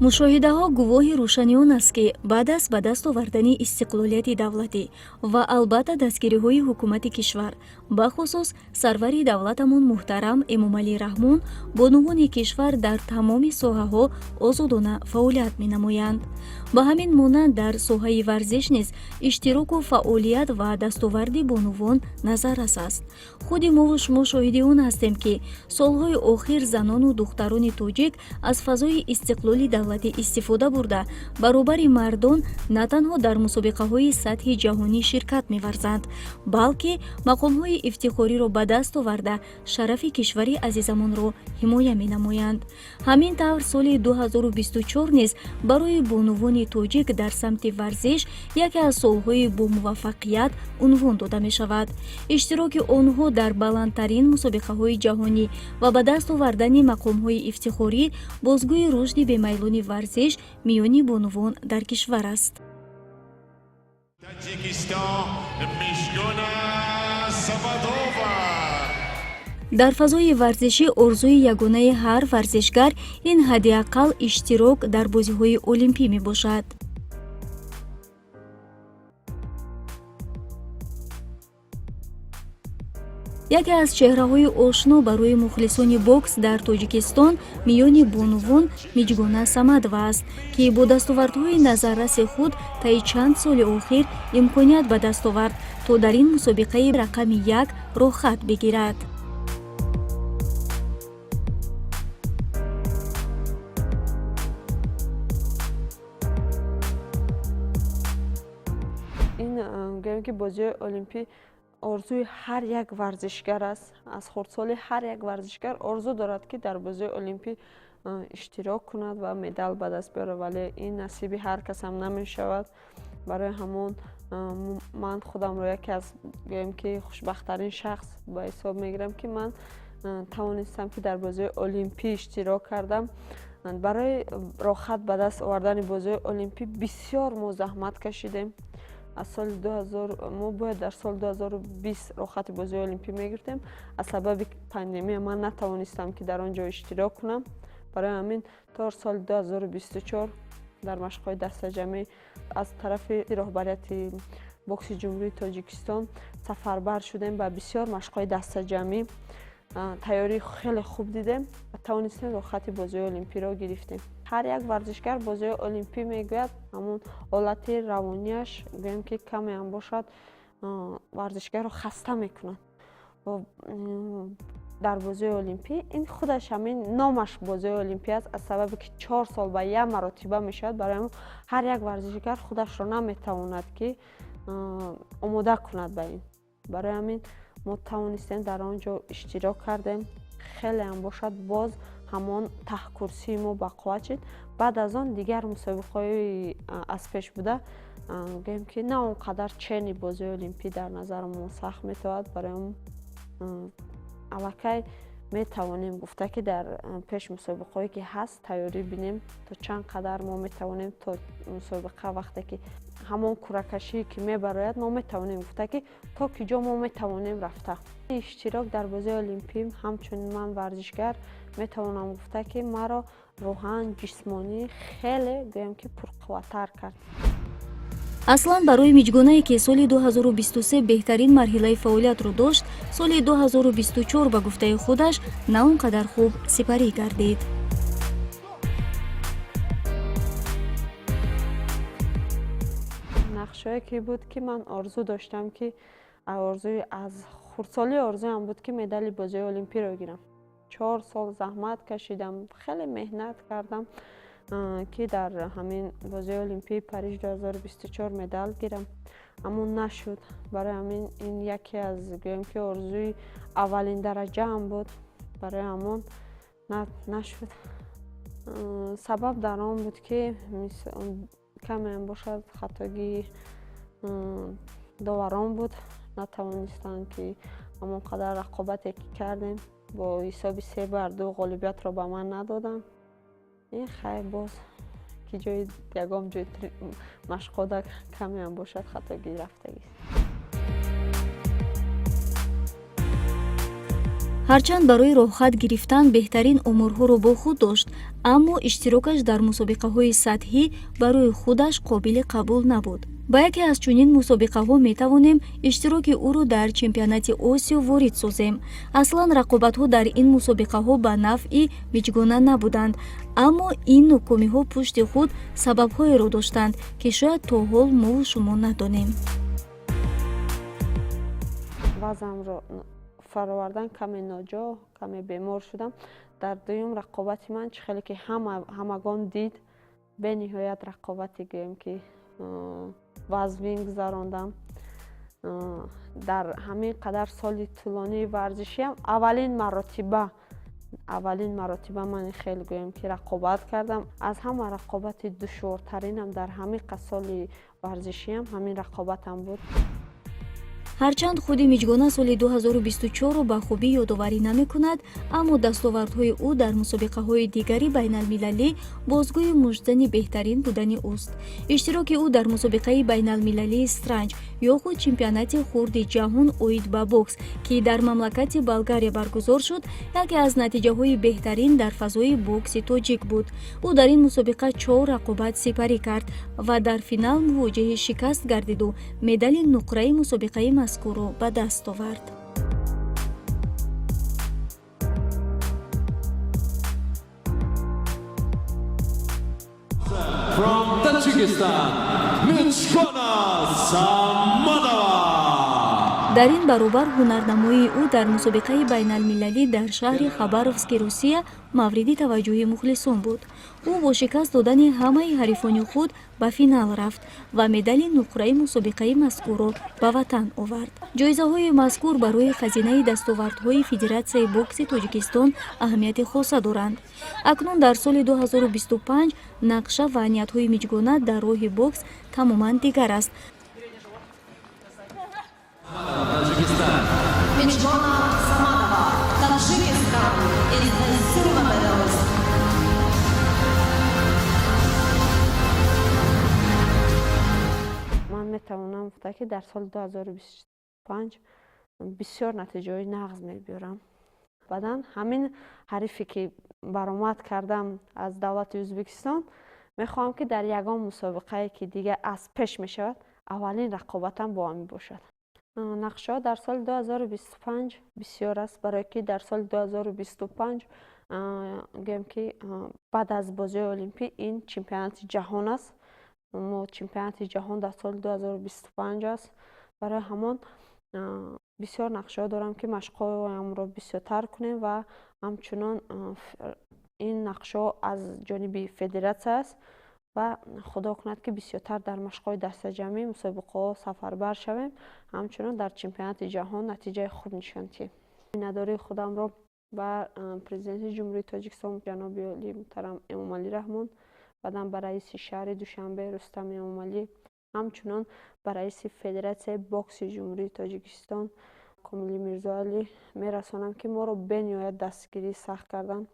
Мушоҳидаҳо гувоҳи рӯшани он аст, ки баъд аз ба даст овардани истиқлолияти давлатӣ ва албатта дастгириҳои ҳукумати кишвар, бахусус сарвари давлатамон муҳтарам Эмомалӣ Раҳмон, бонувони кишвар дар тамоми соҳаҳо озодона фаъолият менамоянд. Ба ҳамин монанд дар соҳаи варзиш низ иштироку фаъолият ва дастоварди бонувон назаррас аст. Худи мову шумо шоҳиди он ҳастем, ки солҳои охир занону духтарони тоҷик аз фазои истиқлоли давлатӣ истифода бурда, баробари мардон на танҳо дар мусобиқаҳои сатҳи ҷаҳонӣ ширкат меварзанд, балки мақомҳои ифтихориро ба даст оварда, шарафи кишвари азизамонро ҳимоя менамоянд. Ҳамин тавр, соли 2024 низ барои бонувони тоҷик дар самти варзиш яке аз солҳои бомуваффақият унвон дода мешавад. Иштироки онҳо дар баландтарин мусобиқаҳои ҷаҳонӣ ва ба даст овардани мақомҳои ифтихорӣ бозгӯи рушди бемайлони варзиш миёни бонувон дар кишвар аст. Таджикистан, Мижгона Самадова. Дар фазои варзишӣ орзуи ягонаи ҳар варзишгар ин ҳадди ақал иштирок дар бозиҳои олимпӣ мебошад. Яке аз чеҳраҳои ошно барои мухлисони бокс дар Тоҷикистон миёни бонувон Миҷгона Самадова аст, ки бо дастовардҳои назарраси худ таи чанд соли охир имконият ба даст овард, то дар ин мусобиқаи рақами як роҳхат бигирад. Ин гӯем, ки бозиҳои олимпӣ орзуи ҳар як варзишгар аст. Аз хурдсолӣ ҳар як варзишгар орзу дорад, ки дар бозиҳои олимпӣ иштирок кунад ва медал ба даст биёрад, вале ин насиби ҳар касам намешавад. Барои ҳамон ман худамро яке аз, гӯем, ки хушбахттарин шахс ба ҳисоб мегирам, ки ман тавонистам, ки дар бозиҳои олимпӣ иштирок кардам. Барои роҳхат ба даст овардани бозиҳои олимпӣ бисёр мо заҳмат кашидем. Аз соли 2000 мо бояд дар соли 2020 роҳхати бозиҳои олимпӣ мегирифтем. Аз сабаби пандемия ман натавонистам, ки дар он ҷо иштирок кунам. Барои ҳамин то соли 2024 дар машқҳои дастаҷамъӣ аз тарафи роҳбарияти бокси Ҷумҳурии Тоҷикистон сафарбар шудем ба бисёр машқҳои дастаҷамъӣ, тайёрии хеле хуб дидем ва тавонистем, роҳхати бозиҳои олимпиро гирифтем. Ҳар як варзишгар бозиҳои олимпӣ мегӯяд, ҳамон ҳолати равонияш, гӯем, ки камеам бошад, варзишгарро хаста мекунад. Дар бозиҳои олимпӣ ин худаш ҳамин номаш бозиҳои олимпӣ аст, аз сабабе ки 4 сол ба як маротиба мешавад, барои ҳамон ҳар як варзишгар худашро наметавонад, ки омода кунад ба ин. Барои ҳамин мо тавонистем, дар он ҷо иштирок кардем. Хелеам бошад, боз ҳамон таҳкурсии мо бақувват шуд. Баъд аз он дигар мусобиқаҳои аз пеш буда, гӯем, ки на он қадар чени бозиҳои олимпӣ дар назари сахт метавад. Барои он аллакай метавонем гуфта, ки дар пеш мусобиқаҳое ки ҳаст, тайёрӣ бинем, то чанд қадар мо метавонем то мусобиқа, вақте ки ҳамон куракашие ки мебарояд, мо метавонем гуфта, ки то ки ҷо мо метавонем рафта. Иштирок дар бозиҳои олимпӣ ҳамчун ман варзишгар метавонам гуфта, ки маро рӯҳан, ҷисмонӣ хеле, гӯем, ки пурқувваттар кард. Аслан барои Миҷгонае, ки соли 2023 беҳтарин марҳилаи фаъолиятро дошт, соли 2024, ба гуфтаи худаш, на он қадар хуб сипарӣ гардид. Нақшое ки буд, ки ман орзу доштам, ки орзуи аз хурдсолии орзуям буд, ки медали бозиҳои олимпиро гирам. 4 сол заҳмат кашидам, хеле меҳнат кардам, ки дар ҳамин бозиҳои олимпии Париж 2024 медал гирам, аммо нашуд. Барои ҳамин ин яке аз, гӯем, ки орзуи аввалин дараҷаам буд, барои ҳамон нашуд. Сабаб дар он буд, ки камеам бошад, хатогии доварон буд, натавонистанд, ки ҳамон қадар рақобате ки кардем. Бо ҳисоби 3 бар 2 ғолибиятро ба ман надоданд. Ин хайр, боз ки ҷои ягон ҷои машқода камеам бошад, хатогӣ рафтагист. Ҳарчанд барои роҳхат гирифтан беҳтарин оморҳоро бо худ дошт, аммо иштирокаш дар мусобиқаҳои сатҳӣ барои худаш қобили қабул набуд. Ба яке аз чунин мусобиқаҳо метавонем иштироки ӯро дар чемпионати Осиё ворид созем. Аслан рақобатҳо дар ин мусобиқаҳо ба нафъи Миҷгона набуданд, аммо ин нокомиҳо пушти худ сабабҳоеро доштанд, ки шояд то ҳол мову шумо надонем. Вазнамро фаровардан каме ноҷо, каме бемор шудам. Дар дуюм рақобати ман, чӣ хеле ки ҳамагон дид, бениҳоят рақобате, гӯем ки, вазнин гузарондам. Дар ҳамин қадар соли тӯлонии варзишиам аввалин маротиба ман хеле, гӯем ки, рақобат кардам. Аз ҳама рақобати душвортаринам дар ҳамин қад соли варзишиам ҳамин рақобатам буд. Ҳарчанд худи Миҷгона соли 2024-ро ба хубӣ ёдоварӣ намекунад, аммо дастовардҳои ӯ дар мусобиқаҳои дигари байналмилалӣ бозгӯи муштзани беҳтарин будани ӯст. Иштироки ӯ дар мусобиқаи байналмилалии Странҷ ё худ чемпионати хурди ҷаҳон оид ба бокс, ки дар мамлакати Болгария баргузор шуд, яке аз натиҷаҳои беҳтарин дар фазои бокси тоҷик буд. Ӯ дар ин мусобиқа чор рақобат сипарӣ кард ва дар финал мувоҷиҳи шикаст гардиду медали нуқраи мусобиқаи мазкурро ба даст овард. From Tajikistan, Mijgona Samadova. Дар ин баробар ҳунарнамоии ӯ дар мусобиқаи байналмилалӣ дар шаҳри Хабаровски Русия мавриди таваҷҷӯҳи мухлисон буд. Ӯ бо шикаст додани ҳамаи ҳарифони худ ба финал рафт ва медали нуқраи мусобиқаи мазкурро ба ватан овард. Ҷоизаҳои мазкур барои хазинаи дастовардҳои Федератсияи бокси Тоҷикистон аҳамияти хоса доранд. Акнун дар соли 2025 нақша ва ниятҳои Миҷгона дар роҳи бокс тамоман дигар аст. Mijgona Samadova, Tajikistan, is the silver medalist. Ман метавонам гуфта, ки дар соли 2025 бисёр натиҷаҳои нағз мебиёрам. Баъдан ҳамин ҳарифе ки баромад кардам аз давлати Ӯзбекистон, мехоҳам, ки дар ягон мусобиқае ки дигар аз пеш мешавад, аввалин рақобатам бо ҳамин бошад. Нақшаҳо дар соли 2025 бисёр аст, барое ки дар соли 2025, гӯем ки, баъд аз бозиҳои олимпӣ ин чемпионати ҷаҳон аст. Мо чемпионати ҷаҳон дар соли 2025 аст. Барои ҳамон бисёр нақшаҳо дорам, ки машқҳоямро бисёртар кунем ва ҳамчунон ин нақшаҳо аз ҷониби федератсия аст ва худо кунад, ки бисёртар дар машқҳои дастаҷамъӣ, мусобиқаҳо сафарбар шавем, ҳамчунон дар чемпионати ҷаҳон натиҷаи хуб нишон диҳем. Миннатдории худамро ба Президенти Ҷумҳурии Тоҷикистон ҷаноби олӣ муҳтарам Эмомалӣ Раҳмон, баъдан ба раиси шаҳри Душанбе Рустам Эмомалӣ, ҳамчунон ба раиси Федератсияи бокси Ҷумҳурии Тоҷикистон Комили Мирзоалӣ мерасонам, ки моро бениҳоят дастгирӣ сахт карданд.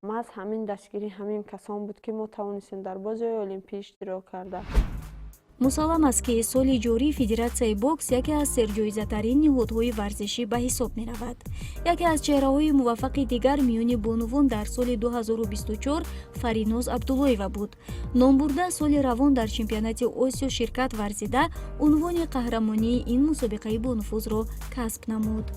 Маҳз ҳамин дастгирии ҳамин касон буд, ки мо тавонистем дар бозиҳои олимпӣ иштирок карда. Мусаллам аст, ки соли ҷорӣ Федератсияи бокс яке аз серҷоизатарин ниҳодҳои варзишӣ ба ҳисоб меравад. Яке аз чеҳраҳои муваффақи дигар миёни бонувон дар соли 2024 Фариноз Абдуллоева буд. Номбурда соли равон дар чемпионати Осиё ширкат варзида, унвони қаҳрамонии ин мусобиқаи бонуфузро касб намуд.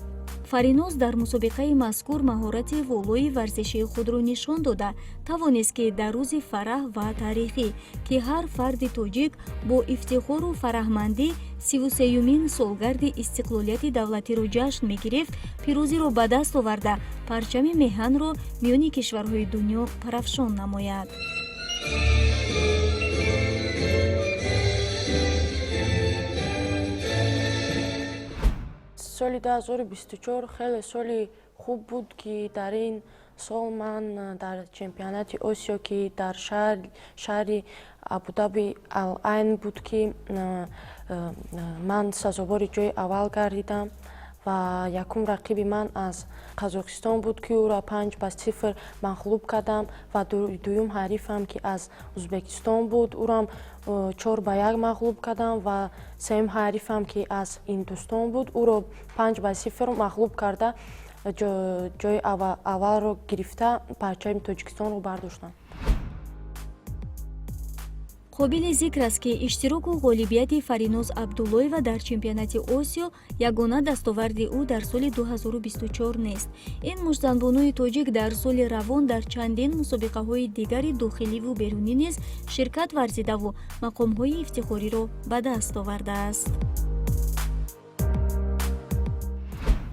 Фариноз дар мусобиқаи мазкур маҳорати волои варзишии худро нишон дода, тавонист, ки дар рӯзи фараҳ ва таърихӣ, ки ҳар фарди тоҷик бо ифтихору фараҳмандӣ 33-юмин солгарди истиқлолияти давлатиро ҷашн мегирифт, пирӯзиро ба даст оварда, парчами меҳанро миёни кишварҳои дунё парафшон намояд. Соли 2024 хеле соли хуб буд, ки дар ин сол ман дар чемпионати Осиё, ки дар шаҳри Абудаби Ал Айн буд, ки ман сазовори ҷои аввал гардидам. Ва якум рақиби ман аз Қазоқистон буд, ки ӯро 5-0 мағлуб кардам, ва дуюм ҳарифам, ки аз Ӯзбекистон буд, ӯрам 4-1 мағлуб кардам, ва сеюм ҳарифам, ки аз Ҳиндустон буд, ӯро 5-0 мағлуб карда, ҷои аввалро гирифта, парчами Тоҷикистонро бардоштам. Қобили зикр аст, ки иштироку ғолибияти Фариноз Абдуллоева дар чемпионати Осиё ягона дастоварди ӯ дар соли 2024 нест. Ин муштзанбонуи тоҷик дар соли равон дар чандин мусобиқаҳои дигари дохиливу берунӣ низ ширкат варзидаву мақомҳои ифтихориро ба даст овардааст.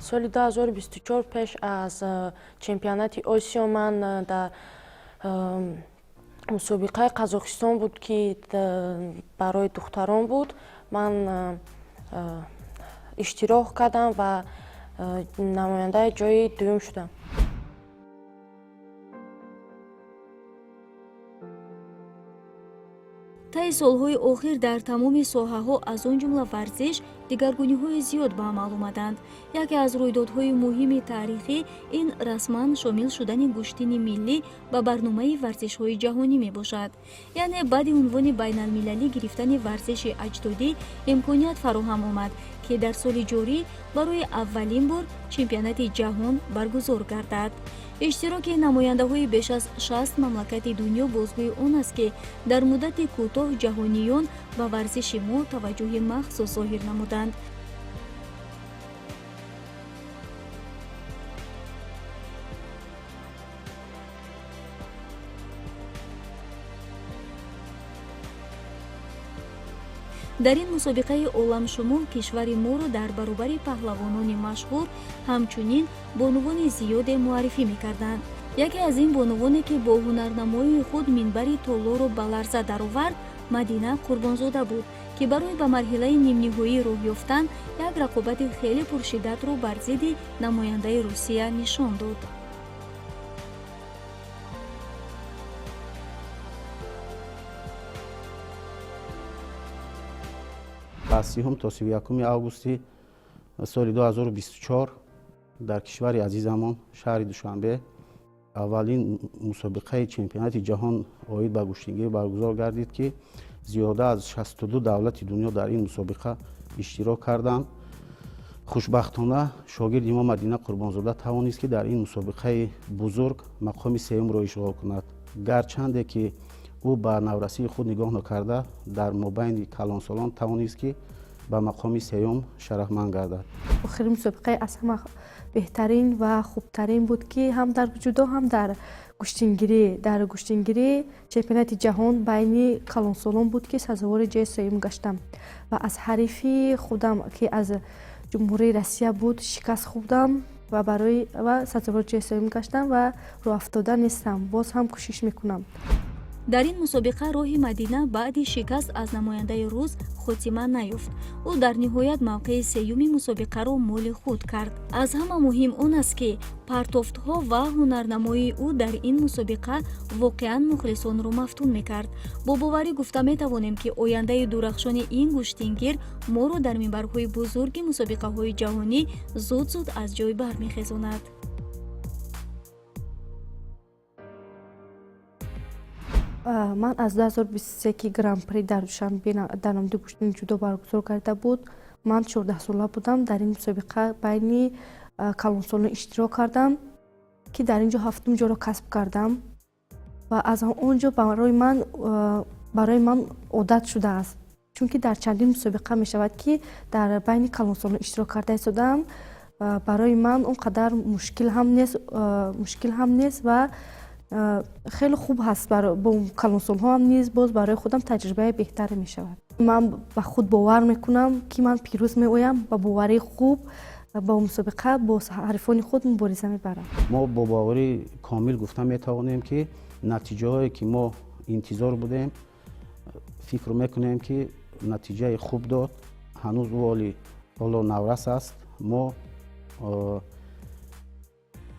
Соли 2024 пеш аз чемпионати Осиё ман дар мусобиқаи Қазоқистон буд, ки барои духтарон буд, ман иштирок кардам ва намояндаи ҷои дуюм шудам. Таи солҳои охир дар тамоми соҳаҳо, аз он ҷумла варзиш, дигаргуниҳои зиёд ба амал омаданд. Яке аз рӯйдодҳои муҳими таърихӣ ин расман шомил шудани гӯштини миллӣ ба барномаи варзишҳои ҷаҳонӣ мебошад. Яъне баъди унвони байналмилалӣ гирифтани варзиши аҷдодӣ имконият фароҳам омад, ки дар соли ҷорӣ барои аввалин бор чемпионати ҷаҳон баргузор гардад. Иштироки намояндаҳои беш аз 60 мамлакати дунё бозгӯи он аст, ки дар муддати кӯтоҳ ҷаҳониён ба варзиши мо таваҷҷӯҳи махсус зоҳир намуданд. Дар ин мусобиқаи оламшумул кишвари моро дар баробари паҳлавонони машҳур ҳамчунин бонувони зиёде муаррифӣ мекарданд. Яке аз ин бонувоне, ки бо ҳунарнамоии худ минбари толорро ба ларза даровард, Мадина Қурбонзода буд, ки барои ба марҳилаи нимниҳоӣ роҳ ёфтан як рақобати хеле пуршиддатро бар зидди намояндаи Русия нишон дод. Аз 30 то 31 августи соли 2024 дар кишвари азизамон, шаҳри Душанбе, аввалин мусобиқаи чемпионати ҷаҳон оид ба гӯштингирӣ баргузор гардид, ки зиёда аз 62 давлати дунё дар ин мусобиқа иштирок карданд. Хушбахтона, шогирди мо Мадина Қурбонзода тавонист, ки дар ин мусобиқаи бузург мақоми сеюмро ишғол кунад. Гарчанде ки ӯ ба наврасии худ нигоҳ накарда, дар мобайни калонсолон тавонист, ки ба мақоми сеюм шарафманд гардад. Охирин мусобиқаи аз ҳама беҳтарин ва хубтарин буд, ки ҳам дар ҷудо, ҳам дар гӯштингирӣ. Дар гӯштингирӣ чемпионати ҷаҳон байни калонсолон буд, ки сазовори ҷои сеюм гаштам ва аз ҳарифи худам, ки аз Ҷумҳурии Россия буд, шикаст хӯрдам ва барои ва сазовори ҷои сеюм гаштам ва роҳафтода нестам, боз ҳам кӯшиш мекунам. Дар ин мусобиқа роҳи Мадина баъди шикаст аз намояндаи рус хотима наёфт. Ӯ дар ниҳоят мавқеи сеюми мусобиқаро моли худ кард. Аз ҳама муҳим он аст, ки партофтҳо ва ҳунарнамоии ӯ дар ин мусобиқа воқеан мухлисонро мафтун мекард. Бо боварӣ гуфта метавонем, ки ояндаи дурахшони ин гӯштингир моро дар минбарҳои бузурги мусобиқаҳои ҷаҳонӣ зуд-зуд аз ҷой бармехезонад. Ман аз 2023, ки Гран-при дар Душанбе дар намуди гӯштини ҷудо баргузор карда буд, ман 14сола будам, дар ин мусобиқа байни калонсолон иштирок кардам, ки дар ин ҷо ҳафтум ҷоро касб кардам ва аз он ҷо барои ман одат шудааст, чунки дар чандин мусобиқа мешавад, ки дар байни калонсолон иштирок карда истодаам, барои ман он қадар мушкил ҳам нест ва хеле хуб ҳаст. Бо калонсолҳо ҳам низ боз барои худам таҷрибаи беҳтаре мешавад. Ман ба худ бовар мекунам, ки ман пирӯз меоям, ба боварии хуб ба мусобиқа бо ҳарифони худ мубориза мебарам. Мо бо боварии комил гуфта метавонем, ки натиҷаҳое, ки мо интизор будем, фикр мекунем, ки натиҷаи хуб дод. Ҳанӯз ӯ ҳоло наврас аст. Мо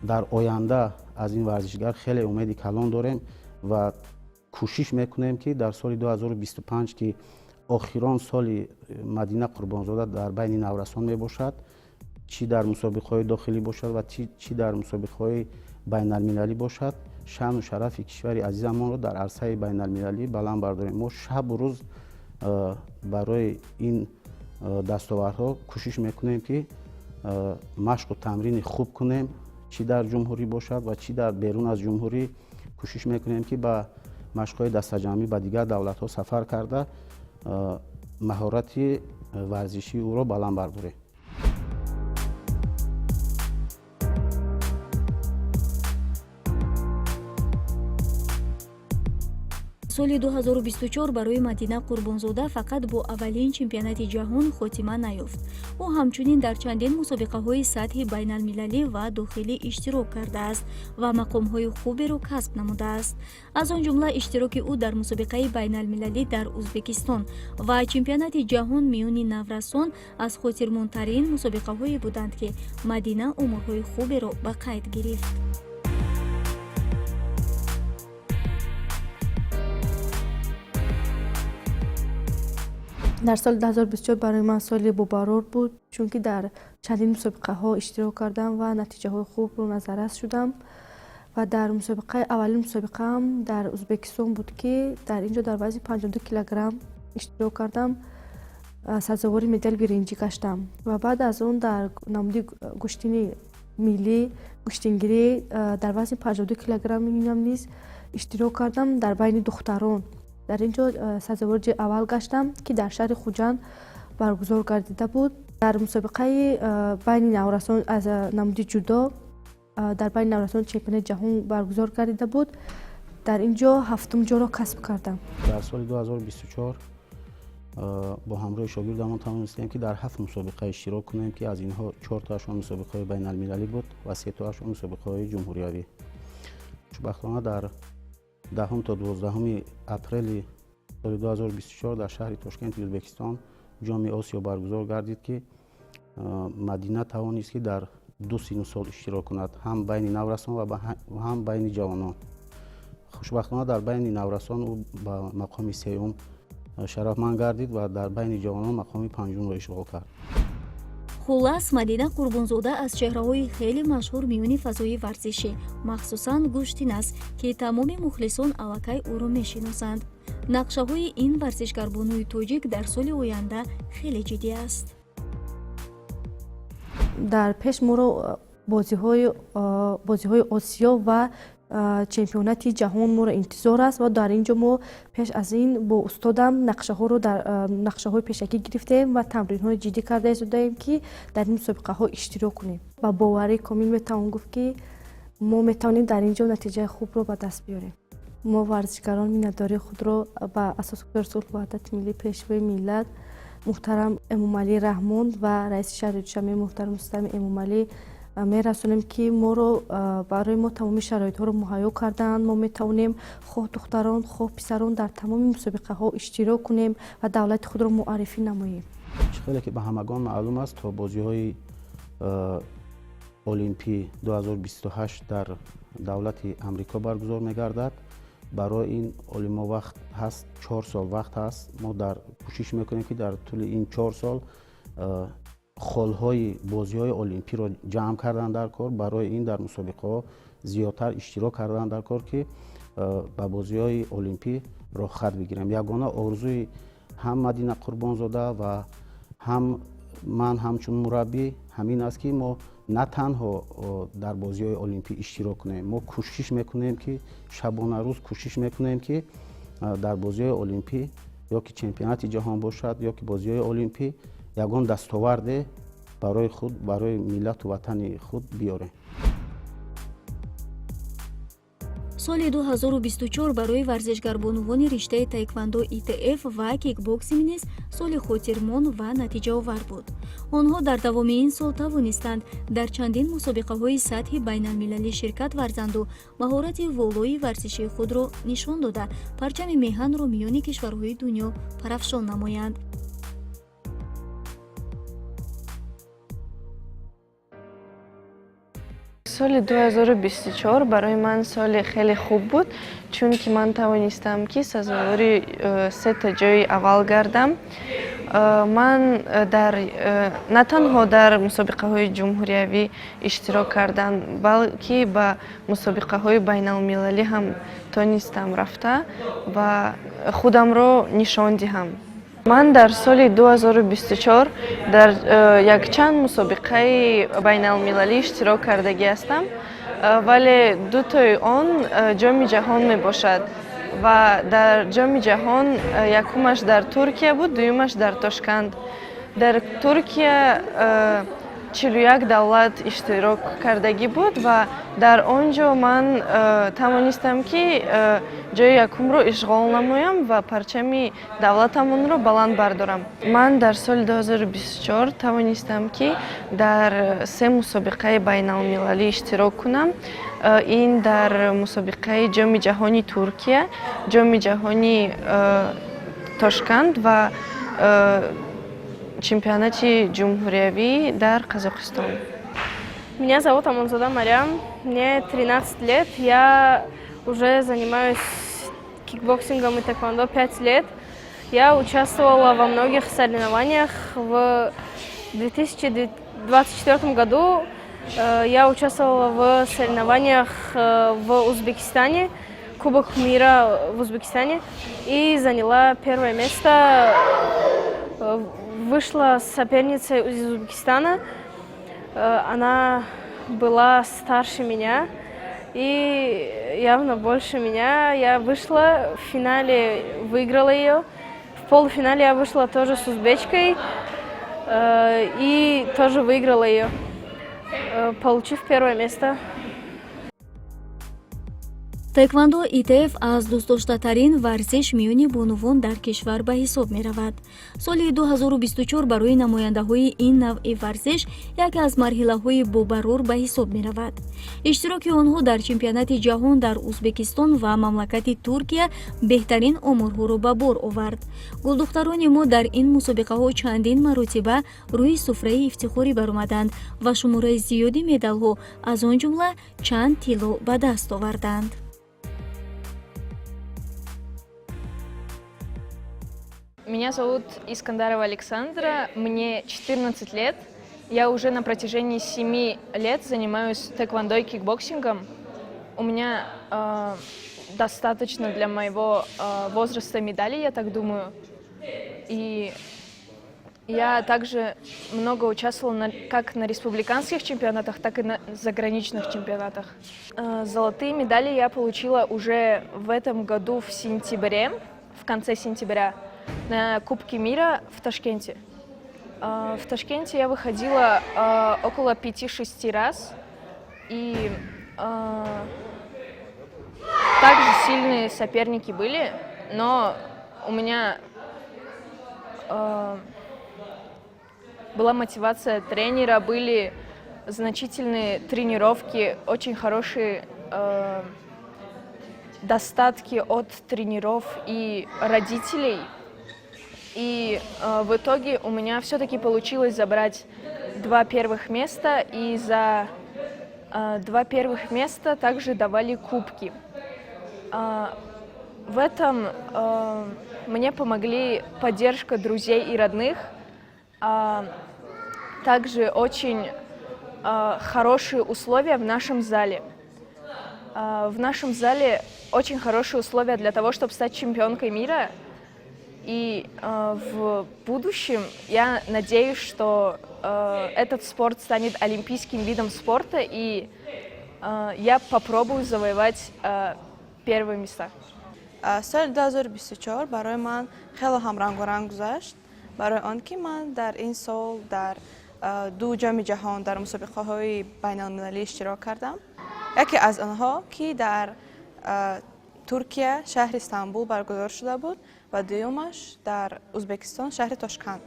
дар оянда аз ин варзишгар хеле умеди калон дорем ва кӯшиш мекунем, ки дар соли 2025, ки охирон соли Мадина Қурбонзода дар байни наврасон мебошад. Чӣ дар мусобиқаҳои дохилӣ бошад ва чӣ дар мусобиқаҳои байналмилалӣ бошад, шаъну шарафи кишвари азизамонро дар арсаи байналмилалӣ баланд бардорем. Мо шабу рӯз барои ин дастовардҳо кӯшиш мекунем, ки машқу тамрини хуб кунем, чӣ дар ҷумҳурӣ бошад ва чӣ дар берун аз ҷумҳурӣ. Кӯшиш мекунем, ки ба машқҳои дастаҷамъӣ ба дигар давлатҳо сафар карда, маҳорати варзишии ӯро баланд бардорем. Соли 2024 барои Мадина Қурбонзода фақат бо аввалин чемпионати ҷаҳон хотима наёфт. Ӯ ҳамчунин дар чандин мусобиқаҳои сатҳи байналмилалӣ ва дохилӣ иштирок кардааст ва мақомҳои хуберо касб намудааст. Аз он ҷумла иштироки ӯ дар мусобиқаи байналмилалӣ дар Узбекистон ва чемпионати ҷаҳон миёни наврасон аз хотирмондтарин мусобиқаҳое буданд, ки Мадина оморҳои хуберо ба қайд гирифт. Дар соли 2024 барои ман соли бобарор буд, чунки дар чандин мусобиқаҳо иштирок кардам ва натиҷаҳои хубро назаррас шудам. Ва дар мусобиқаи аввалин мусобиқаам дар Узбекистон буд, ки дар ин ҷо дар вазни 52 килограмм иштирок кардам, сазовори медали биринҷӣ гаштам. Ва баъд аз он дар намуди гӯштини миллӣ, гӯштингирӣ, дар вазни 52 килограммам низ иштирок кардам дар байни духтарон. Дар ин ҷо сазовори ҷои аввал гаштам, ки дар шаҳри Хуҷанд баргузор гардида буд. Дар мусобиқаи байни наврасон аз намуди ҷудо, дар байни наврасон чемпионати ҷаҳон баргузор гардида буд. Дар ин ҷо ҳафтум ҷоро касб кардам. Дар соли 2024 бо ҳамроҳи шогирдамон тавонистем, ки дар ҳафт мусобиқа иштирок кунем, ки аз инҳо чортоашон мусобиқаҳои байналмилалӣ буд ва сетоашон мусобиқаҳои ҷумҳуриявӣ. Хушбахтона, дар 10 то 12 апрели соли 2024 дар шаҳри Тошкенти Ӯзбекистон Ҷоми Осиё баргузор гардид, ки Мадина тавонист, ки дар ду сину сол иштирок кунад, ҳам байни наврасон ва ҳам байни ҷавонон. Хушбахтона, дар байни наврасон ӯ ба мақоми сеюм шарафманд гардид ва дар байни ҷавонон мақоми панҷумро ишғол кард. Хуллас, Мадина Қурбонзода аз чеҳраҳои хеле машҳур миёни фазои варзишӣ, махсусан гӯштин аст, ки тамоми мухлисон аллакай ӯро мешиносанд. Нақшаҳои ин варзишгарбонуи тоҷик дар соли оянда хеле ҷиддӣ аст. Дар пеш моро бозиҳои Осиё ва чемпионати ҷаҳон моро интизор аст. Ва дар ин ҷо мо пеш аз ин бо устодам нақшаҳоро дар нақшаҳои пешакӣ гирифтем ва тамринҳои ҷиддӣ карда истодаем, ки дар ин мусобиқаҳо иштирок кунем. Ба боварии комил метавон гуфт, ки мо метавонем дар ин ҷо натиҷаи хубро ба даст биёрем. Мо, варзишгарон, миннатдории худро ба Асосгузори сулҳу ваҳдати миллӣ, Пешвои миллат муҳтарам Эмомалӣ Раҳмон ва раиси шаҳри Душанбе муҳтарам Рустами Эмомалӣ мерасонем, ки моро барои мо тамоми шароитҳоро муҳайё кардаанд. Мо метавонем, хоҳ духтарон, хоҳ писарон, дар тамоми мусобиқаҳо иштирок кунем ва давлати худро муаррифӣ намоем. Чӣ хеле ки ба ҳамагон маълум аст, то бозиҳои олимпӣ 2028 дар давлати Амрико баргузор мегардад. Барои ин оли мо вақт ҳаст, 4 сол вақт ҳаст. Мо дар кӯшиш мекунем, ки дар тӯли ин 4 сол холҳои бозиҳои олимпиро ҷамъ кардан дар кор. Барои ин дар мусобиқаҳо зиёдтар иштирок кардан дар кор, ки ба бозиҳои олимпӣ роҳхат бигирем. Ягона орзуи ҳам Мадина Қурбонзода ва ҳам ман ҳамчун мураббӣ ҳамин аст, ки мо на танҳо дар бозиҳои олимпӣ иштирок кунем, мо кӯшиш мекунем, ки шабона рӯз кӯшиш мекунем, ки дар бозиҳои олимпӣ, ё ки чемпионати ҷаҳон бошад, ё ки бозиҳои олимпӣ, ягон дастоварде барои худ, барои миллату ватани худ биёрем. Соли 2024 барои варзишгарбонувони риштаи таеквондо ИТФ ва кикбоксинг низ соли хотирмон ва натиҷаовар буд. Онҳо дар давоми ин сол тавонистанд дар чандин мусобиқаҳои сатҳи байналмилалӣ ширкат варзанду маҳорати волои варзишии худро нишон дода, парчами меҳанро миёни кишварҳои дунё парафшон намоянд. Соли 2024 барои ман соли хеле хуб буд, чунки ман тавонистам, ки сазовори сета ҷои аввал гардам. Ман дар на танҳо дар мусобиқаҳои ҷумҳуриявӣ иштирок кардам, балки ба мусобиқаҳои байналмилалӣ ҳам тонистам рафта ва худамро нишон диҳам. Ман дар соли 2024 дар якчанд мусобиқаи байналмилалӣ иштирок кардагӣ ҳастам, вале дутои он Ҷоми ҷаҳон мебошад ва дар Ҷоми ҷаҳон якумаш дар Туркия буд, дуюмаш дар Тошканд. Дар Туркия 41 давлат иштирок кардагӣ буд ва дар он ҷо ман тавонистам, ки ҷои якумро ишғол намоям ва парчами давлатамонро баланд бардорам. Ман дар соли 2024 тавонистам, ки дар се мусобиқаи байналмилалӣ иштирок кунам. Ин дар мусобиқаи Ҷоми ҷаҳони Туркия, Ҷоми ҷаҳони Тошканд ва чемпионати ҷумҳуриявӣ дар Қазоқистон. Меня зовут Амонзода Марьям, мне 13 лет, я уже занимаюсь кикбоксингом и тэквондо 5 лет. Я участвовала во многих соревнованиях. В 2024 году я участвовала в соревнованиях в Узбекистане, Кубок мира в Узбекистане, и заняла первое место. Вышла с соперницей из Узбекистана. Она была старше меня и явно больше меня. Я вышла в финале, выиграла ее. В полуфинале я вышла тоже с узбечкой и тоже выиграла ее, получив первое место. Таэквондо ИТФ аз дӯстдоштатарин варзиш миёни бонувон дар кишвар ба ҳисоб меравад. Соли 2024 барои намояндаҳои ин навъи варзиш яке аз марҳилаҳои бобарор ба ҳисоб меравад. Иштироки онҳо дар чемпионати ҷаҳон дар Узбекистон ва мамлакати Туркия беҳтарин оморҳоро ба бор овард. Гулдухтарони мо дар ин мусобиқаҳо чандин маротиба рӯи суфраи ифтихорӣ баромаданд ва шумораи зиёди медалҳо, аз он ҷумла чанд тилло ба даст оварданд. Меня зовут Искандарова Александра, мне 14 лет. Я уже на протяжении 7 лет занимаюсь тэквондо и кикбоксингом. У меня достаточно для моего возраста медалей, я так думаю. И я также много участвовала как на республиканских чемпионатах, так и на заграничных чемпионатах. Золотые медали я получила уже в этом году в сентябре, в конце сентября, на Кубке мира в Ташкенте. В Ташкенте я выходила около 5-6 раз, и также сильные соперники были, но у меня была мотивация тренера, были значительные тренировки, очень хорошие достатки от тренеров и родителей. И в итоге у меня все-таки получилось забрать два первых места, и за два первых места также давали кубки. В этом мне помогли поддержка друзей и родных, также очень хорошие условия в нашем зале. В нашем зале очень хорошие условия для того, чтобы стать чемпионкой мира. И в будущем я надеюсь, что этот спорт станет олимпийским видом спорта, и я попробую завоевать первые места. Соли 2024 барои ман хеле ҳам рангоранг гузашт, барои он ки ман дар ин сол дар ду Ҷоми ҷаҳон дар мусобиқаҳои байналмилалӣ иштирок кардам. Яке аз онҳо, ки дар Туркия, шаҳри Стамбул баргузор шуда буд, ва дуюмаш дар Узбекистон, шаҳри Тошканд.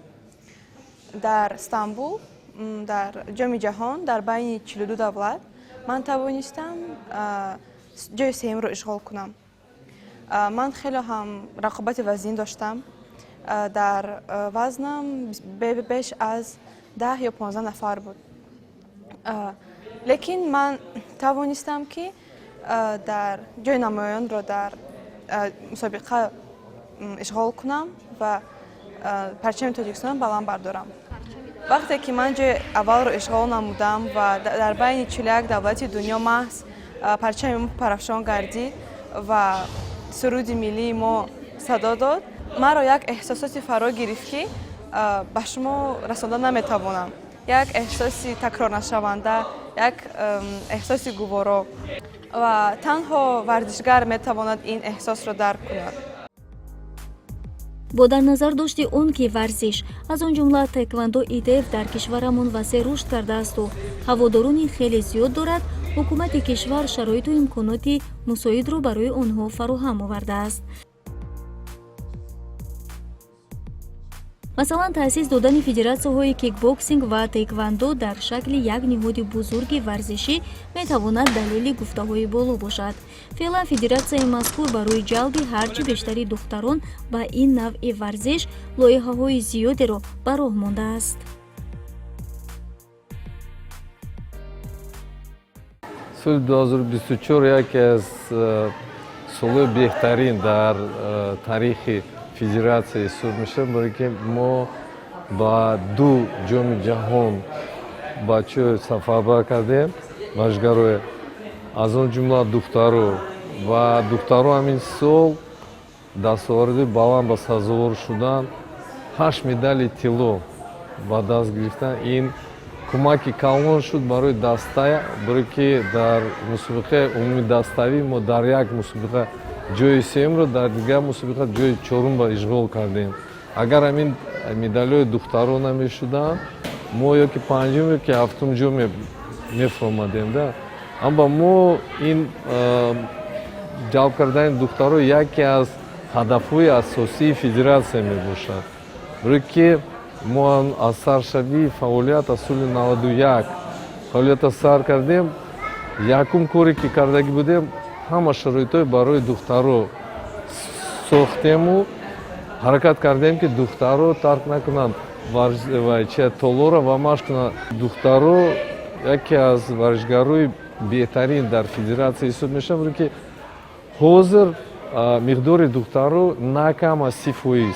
Дар Стамбул, дар Ҷоми ҷаҳон дар байни 42 давлат ман тавонистам ҷои сеюмро ишғол кунам. Ман хеле ҳам рақобати вазнин доштам. Дар вазнам беш аз 10 ё 15 нафар буд, лекин ман тавонистам, ки дар ҷои намоёнро дар мусобиқа ишғол кунам ва Парчами Тоҷикистонро баланд бардорам. Вақте ки ман ҷои аввалро ишғол намудам ва дар байни 41 давлати дунё маҳз парчами мо парафшон гардид ва суруди миллии мо садо дод, маро як эҳсосоте фаро гирифт, ки ба шумо расонда наметавонам, як эҳсоси такрорнашаванда, як эҳсоси гуворо, ва танҳо варзишгар метавонад ин эҳсосро дарк кунад. Бо дар назар дошти он ки варзиш, аз он ҷумла таэквондо ИТФ, дар кишварамон васеъ рушд кардаасту ҳаводорони хеле зиёд дорад, ҳукумати кишвар шароиту имконоти мусоидро барои онҳо фароҳам овардааст. Масалан, таъсис додани федератсияҳои кикбоксинг ва таэквондо дар шакли як ниҳоди бузурги варзишӣ метавонад далели гуфтаҳои боло бошад. Феълан федератсияи мазкур барои ҷалби ҳарчи бештари духтарон ба ин навъи варзиш лоиҳаҳои зиёдеро ба роҳ мондааст. Соли 2024 яке аз солҳои беҳтарин дар таърихи федератсия ҳисоб мешавад, барое ки мо ба ду ҷоми ҷаҳон бачаҳо сафарбар кардем, варзишгарои, аз он ҷумла духтаро, ва духтаро ҳамин сол дастоварди баланд ба сазовор шудан, ҳашт медали тилло ба даст гирифтан. Ин кӯмаки калон шуд барои даста, барое ки дар мусобиқаи умумии даставӣ мо дар як мусобиқа ҷои сеюмро, дар дигар мусобиқа ҷои чорумро ишғол кардем. Агар ҳамин медалҳои духтаро намешуданд, мо ё ки панҷум, ё ки ҳафтум ҷо мефуромадем да. Аммо мо ин ҷалб кардани духтаро яке аз ҳадафҳои асосии федератсия мебошад, барое ки мо аз саршавии фаъолият, аз соли 91 фаъолията сар кардем, якум коре ки кардагӣ будем, ҳама шароитҳои барои духтаро сохтему ҳаракат кардем, ки духтаро тарк накунанд толора ва машқ кунанд. Духтаро яке аз варзишгарои беҳтарин дар федератсия ҳисоб мешаванд, барое ки ҳозир миқдори духтаро на кам аз 30%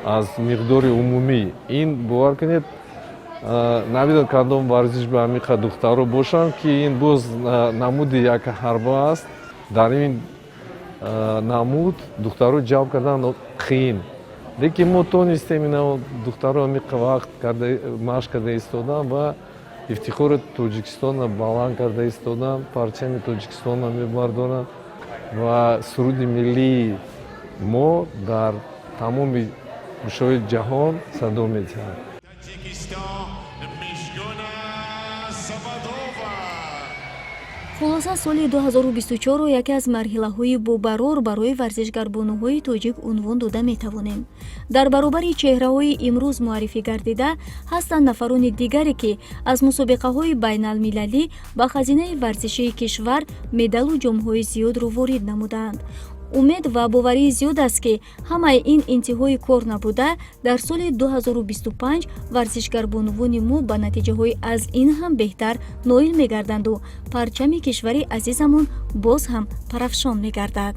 аз миқдори умумӣ. Ин, бовар кунед, намедонам, кадом варзиш ба ҳамин қадр духтаро бошанд, ки ин боз намуди як ҳарба аст. Дар ин намуд духтаро ҷалб кардан қиин, лекин мо тонистем ина духтаро ҳамин вақт машқ карда истодан ва ифтихори Тоҷикистонро баланд карда истодан, парчами Тоҷикистонро мебардоранд ва суруди миллии мо дар тамоми гӯшаҳои ҷаҳон садо медиҳад. Хулоса, соли 2024-ро яке аз марҳилаҳои бобарор барои варзишгарбонуҳои тоҷик унвон дода метавонем. Дар баробари чеҳраҳои имрӯз муаррифӣ гардида ҳастанд нафарони дигаре, ки аз мусобиқаҳои байналмилалӣ ба хазинаи варзишии кишвар медалу ҷомҳои зиёдро ворид намудаанд. Умед ва боварии зиёд аст, ки ҳамаи ин интиҳои кор набуда, дар соли 2025 варзишгарбонувони мо ба натиҷаҳои аз ин ҳам беҳтар ноил мегарданду парчами кишвари азизамон боз ҳам парафшон мегардад.